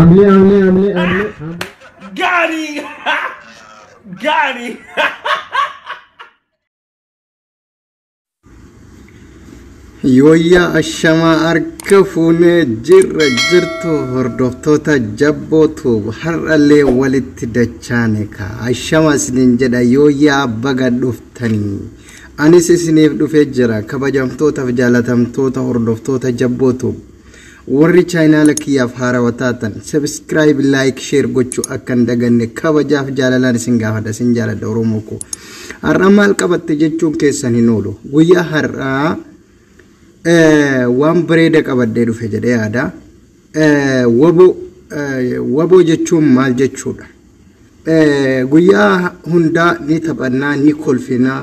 Hamle hamle hamle hamle. Got him! Got him! Yooyyaa ashamaa harka fuunee jirra jirtu hordoftoota jabbootu har'allee walitti dachaane ka ashama isiniin jedha. Yooyyaa baga dhuftanii, anis isiniif dhufee jira. Kabajamtootaaf jaalatamtoota hordoftoota jabbootu, warri chaayinaala kiyyaaf haarawaa taatan subscribe, like, share gochuu akka hin daganne kabajaaf jaalalaan isin gaafadha. Isin jaaladha Oromoo koo. Har'a maal qabatte jechuun keessan hin oolu. Guyyaa har'aa waan bareeda qabadhee dhufe jedhee yaada. Waboo jechuun maal jechuudha? Guyyaa hundaa ni taphannaa, ni kolfinaa,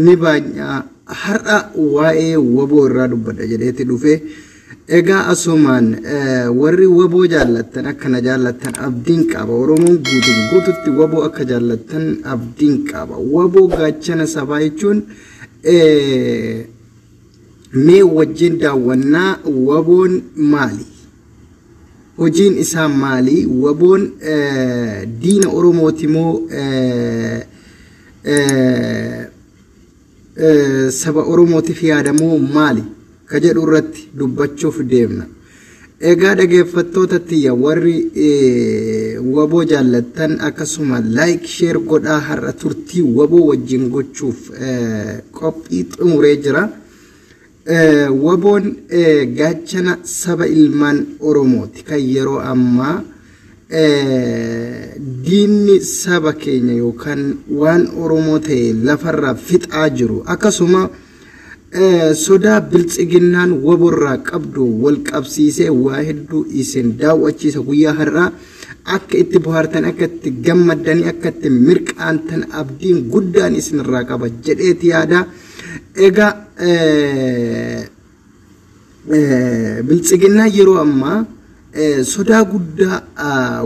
ni baanyaa. Har'a waa'ee waboo irraa dubbadha jedheeti dhufe. Egaa asumaan warri waboo jaallattan akkana jaallattan abdiin qaba. Oromoon guutuun guututti waboo akka jaallattan abdiin qaba. Waboo gaachana sabaa jechuun mee wajjin daawwannaa. Waboon maali? Hojiin isaa maali? Waboon diina Oromooti moo saba Oromootiif yaadamoo maali? Ka jedhu irratti dubbachuuf deemna. Egaa dhageeffattoota tiyya, warri waboo jaallattan akkasuma like, share godhaa. Har'a turtii waboo wajjin gochuuf qophii xumuree jira. Waboon gaachana saba ilmaan Oromooti kan yeroo ammaa diinni saba keenya yookaan waan Oromoo ta'e lafarraa fixaa jiru. Akkasuma sodaa biltsiginnaan waborraa qabdu wal qabsiisee waa hedduu isin daawwachiisa. Guyyaa har'aa akka itti bohaartan, akka itti gammaddanii, akka itti mirqaantan abdiin guddaan isinirraa qaba jedheeti yaada. Egaa biltsiginnaan yeroo ammaa sodaa guddaa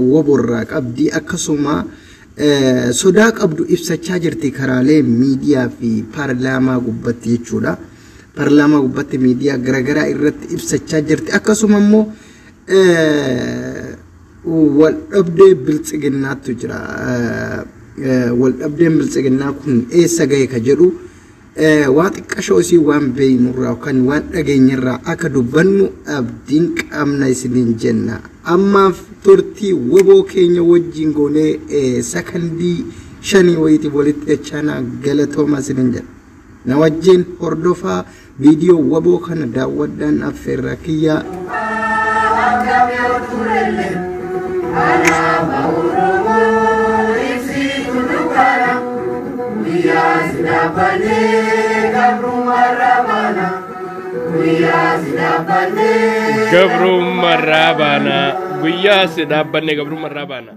waborraa qabdi. Akkasuma sodaa qabdu ibsachaa jirti karaalee miidiyaa fi paarlaamaa gubbatti jechuudha. Paarlaamaa gubbatti miidiyaa garaagaraa irratti ibsachaa jirti. Akkasuma immoo wal dhabdee biltsiginnaatu jira. Wal dhabdeen biltsiginnaa kun eessa gahe ka jedhu waa xiqqashoo isii waan beeynurraa yookaan waan dhageenyarraa akka dubbannu abdiin qabna isiniin jenna. Ammaaf turtii waboo keenya wajjin goonee sakandii 5 wayitii walitti dachaanaa. Galatooma isiniin jedha. Na wajjin hordofaa, viidiyoo waboo kana daawwadhaan affeerraa kiyyaa. Gabrummarraa baana. Guyyaa si dhaabbanne gabrummarraa baana.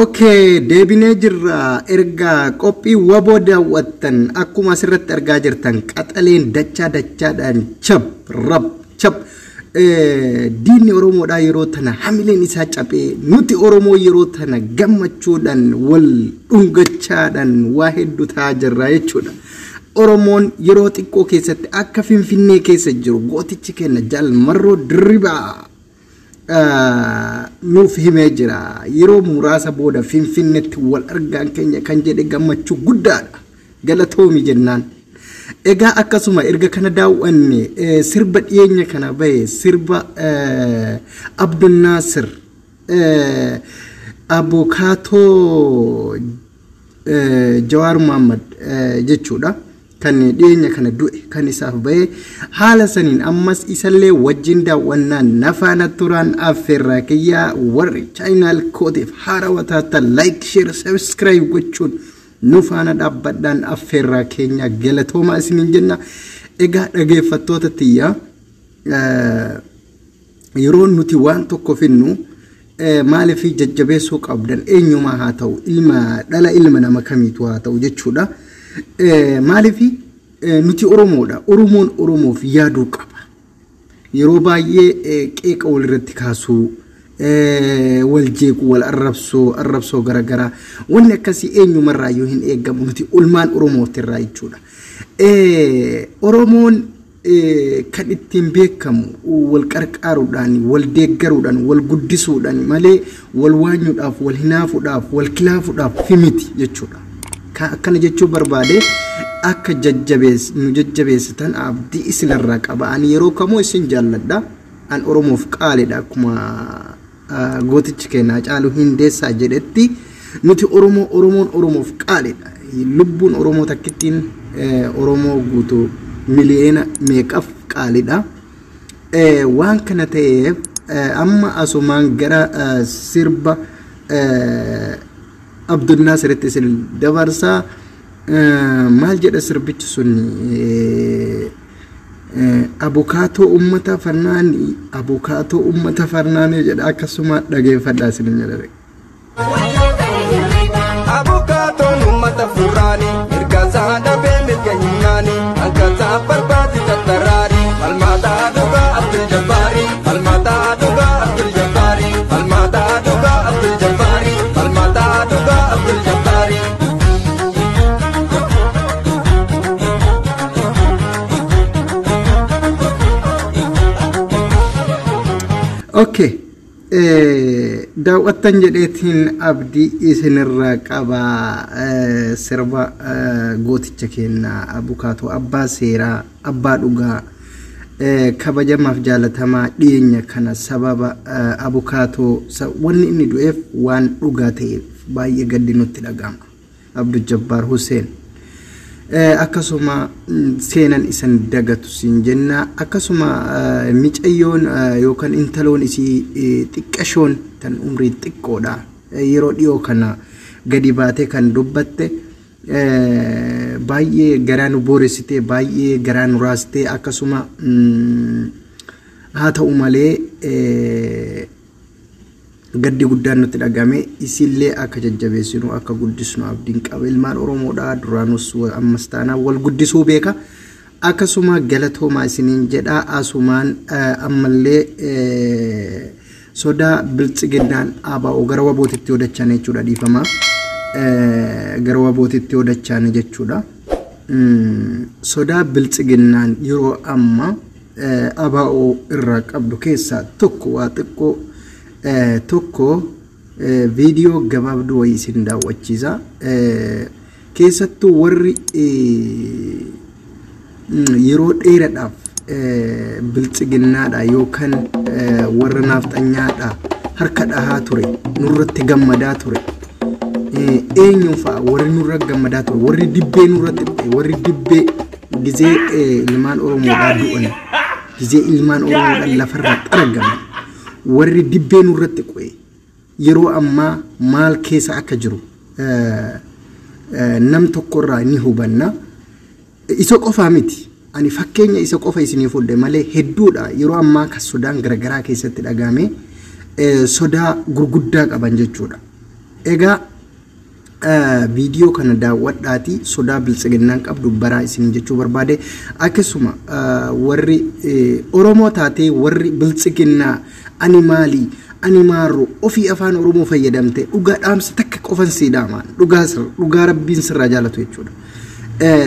Okay, deebinee jirra. Erga qophii waboo daawwattan, akkuma asirratti argaa jirtan qaxaleen dachaa dachaadhaan chab rab chab. Diinni Oromoodhaa yeroo tana hamileen isaa cabee, nuti Oromoo yeroo tana gammachuudhaan wal dhungachaadhaan waa hedduu ta'aa jirra jechuudha. Oromoon yeroo xiqqoo keessatti akka Finfinnee keessa jiru gootichi keenya Jaal Marroo Dirribaa nuuf himee jira. Yeroo muraasa booda Finfinneetti wal argaan keenya kan jedhe gammachuu guddaadha. Galatoomi jennaan. Egaa akkasuma erga kana daawwanne, sirba dhiyeenya kana bahe, sirba Abdunnaasir Abukaatoo Jawaar Muhammad jechuudha. Kan dhiyeenya kana du'e kan isaaf bahe haala saniin ammas isallee wajjin daawwannaan nafaana turaan affeerraa kiyyaa. Warri channel kootiif haarawaa taatan like, share, subscribe gochuun nu faana dhaabbadhaan affeerraa keenya. Galatoomaa isiniin jenna. Egaa dhageeffattoota tiyyaa, yeroo nuti waan tokko finnu maaliif jajjabeessuu qabdan? Eenyumaa haa ta'u, ilma dhala ilma nama kamiitu haa ta'u jechuudha. Maaliif nuti Oromoodha. Oromoon Oromoof yaaduu qaba. Yeroo baay'ee qeeqa walirratti kaasuu, wal jeequu, wal arrabsoo, arrabsoo garaagaraa, wanni akkasii eenyumarraayyuu hin eeggamu nuti ilmaan Oromootirraa jechuudha. Oromoon Kan ittiin beekamu wal qarqaaruudhaan, wal deeggaruudhaan, wal guddisuudhaan malee wal waanyuudhaaf, wal hinaafuudhaaf, wal kilaafuudhaaf miti jechuudha. Akkana jechuu barbaade, akka nu jajjabeessitan abdii isinirraa qaba. Ani yeroo kamuu isin jaalladha. An Oromoof qaaliidha, akkuma gootichi keenya Haacaaluu Hundeessaa jedhetti, nuti Oromoo, Oromoon Oromoof qaaliidha. Lubbuun Oromoo takkittiin Oromoo guutuu miliyoona meeqaf qaaliidha. Waan kana ta'eef, amma asumaan gara sirba Abdulnaasiritti isin dabarsaa. Maal jedha sirbichi sun? Abukaatoo uummata farnaanii, abukaatoo uummata farnaanii jedha. Akkasuma dhageeffadhaa isin jedha. Abukaatoon uummata furaani, mirga isaa dhabee mirga himnaani, hanqasaa barbaadi tattaraari, falmaataa dhugaa Abdul Jabbaari, falmaataa dhugaa Abdul Jabbaari, falmaataa dhugaa Abdul Jabbaari, falmaataa dhugaa Abdul Jabbaari. Okay. Daawwattan jedheetiin abdii isinirraa qaba, sirba gooticha keenya, abukaatoo abbaa seeraa, abbaa dhugaa, kabajamaaf jaalatamaa, dhiyeenya kana sababa abukaatoo wanni inni du'eef waan dhugaa ta'eef baay'ee gaddi nutti dhaga'ama. Abdul Jabbaar Hussein. Akkasuma seenan isan dagatu siin jenna. Akkasuma micayyoon yookaan intaloon isii xiqqashoon tan umrii xiqqoodha, yeroo dhiyoo kana gadi baatee kan dubbatte, baay'ee garaa nu booressite, baay'ee garaa nu raaste. Akkasuma haa ta'u malee, gaddi guddaan nutti dhagame. Isillee akka jajjabeessinu, akka guddisnu abdiin qaba. Ilmaan Oromoodha duraanus ammas taanaan wal guddisuu beeka. Akkasuma galatoomaa isiniin jedha. Asumaan ammallee sodaa biltsiginnaan ABO gara wabootitti hodachaan jechuudha, dhiifama, gara wabootitti hodachaan jechuudha. Sodaa biltsiginnaan yeroo amma ABO irraa qabdu keessaa tokko, waa xiqqoo tokko viidiyoo gabaabduu wayii isin daawwachiisa. Keessattuu warri yeroo dheeraadhaaf biltsiginnaadha yookaan warra naafxanyaadha harka dhahaa ture, nurratti gammadaa ture. Eenyuun fa'a warri nurra gammadaa ture, warri dibbee nurratti dhufe, warri dibbee gizee ilmaan Oromoodhaa du'an, gizee ilmaan Oromoodhaan lafarraa xaragaman, warri dibbee nurratti qu'e yeroo ammaa maal keessa akka jiru nam tokkorraa ni hubanna. Isa qofaa miti. Ani fakkeenya isa qofa isinii fudhe malee hedduudha. Yeroo ammaa kan sodaan garaagaraa keessatti dhagahame, sodaa gurguddaa qaban jechuudha. Egaa viidiyoo kana daawwadhaati sodaa biltsiginnaan qabdu baraa isin jechuu barbaade. Akkasuma warri Oromoo taatee, warri biltsiginnaa ani maalii, ani maarru ofii afaan Oromoo fayyadamte, dhugaa dhaamsa takka qofan sii dhaama, dhugaa rabbiin sirraa jaalatu jechuudha.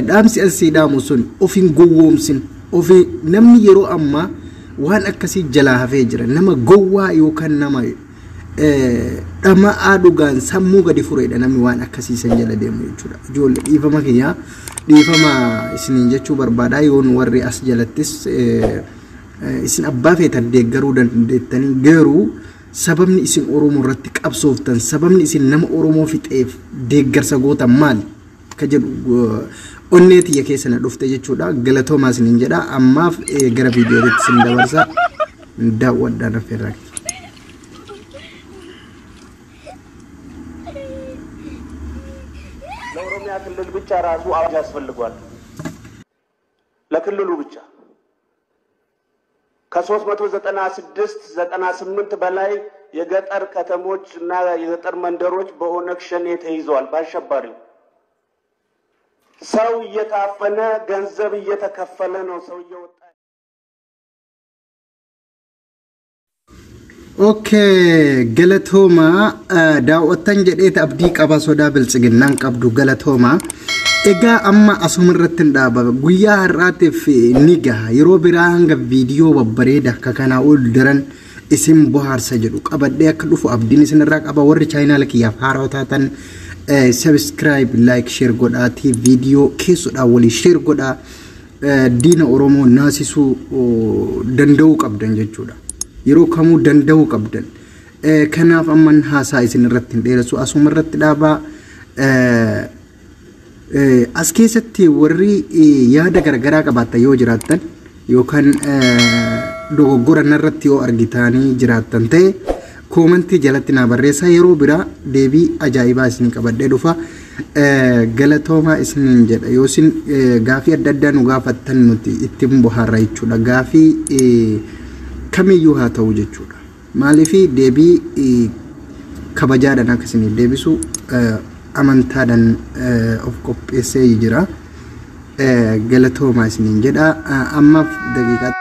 Dhaamsi an sii dhaamu sun, ofiin gowwoomsin ofii. Namni yeroo ammaa waan akkasii jalaa hafee jira, nama gowwaa yookaan nama dhama'aa dhugaan sammuu gadi fureedha namni waan akkasii san jala deemu jechuudha. Ijoollee, dhiifama kiyyaa, dhiifama isiniin jechuu barbaada. Yoon warri as jalattis isin abbaa feetan deeggaruu dandeettanii, garuu sababni isin Oromoo irratti qabsooftan, sababni isin nama Oromoo fixeef deeggarsa gootan maali? Akka jedhu onnee tiyya keessa na dhufte jechuudha. Galatoomaa isiniin jedha. Ammaaf gara viidiyootti isin dabarsa. Daawwadhaan affeerraa. ለኦሮሚያ ክልል ብቻ ራሱ አዋጅ ያስፈልጓል። ለክልሉ ብቻ ከ396 98 በላይ የገጠር ከተሞች እና የገጠር መንደሮች በኦነግ ሸኔ ተይዘዋል። በአሸባሪው ሰው እየታፈነ ገንዘብ እየተከፈለ ነው ሰው እየወጣ Okay, galatoomaa, daawwattan jedheet abdii qaba, sodaa biltsiginnaan qabdu galatoomaa. Egaa amma asuma irratti hin dhaabama. Guyyaa har'aatiif ni gaha. Yeroo biraa hanga viidiyoo babbareeda akka kanaa ol daran isin bohaarsa jedhu qabadhee akka dhufu abdiin isinirraa qaba. Warri chaayinaala kiyyaaf haaraa taatan subscribe, like, share godhaatii viidiyoo keessodhaan walii share godhaa. Diina Oromoo naasisuu danda'uu qabdan jechuudha. Yeroo kamuu danda'uu qabdan. Kanaaf amman haasaa isin irratti hin dheeressu, asuma irratti dhaabaa. As keessatti warri yaada garagaraa qabaattan yoo jiraattan yookaan dogoggora narratti yoo argitanii jiraattan ta'e, koomantii jalatti naa barreessaa. Yeroo biraa deebii ajaa'ibaa isin qabadhee dhufa. Galatoomaa isiniin jedha. Yoo isin gaafii adda addaa nu gaafattan nuti ittiin bohaarra jechuudha. Gaafii kamiyyuu haa ta'u jechuudha. Maaliif deebii kabajaadhaan akka isiniif deebisu amantaadhaan of qopheessee jira. Galatoomaa isiniin jedha. Ammaaf daqiiqaa.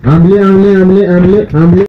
Amlee amlee amlee amlee amlee.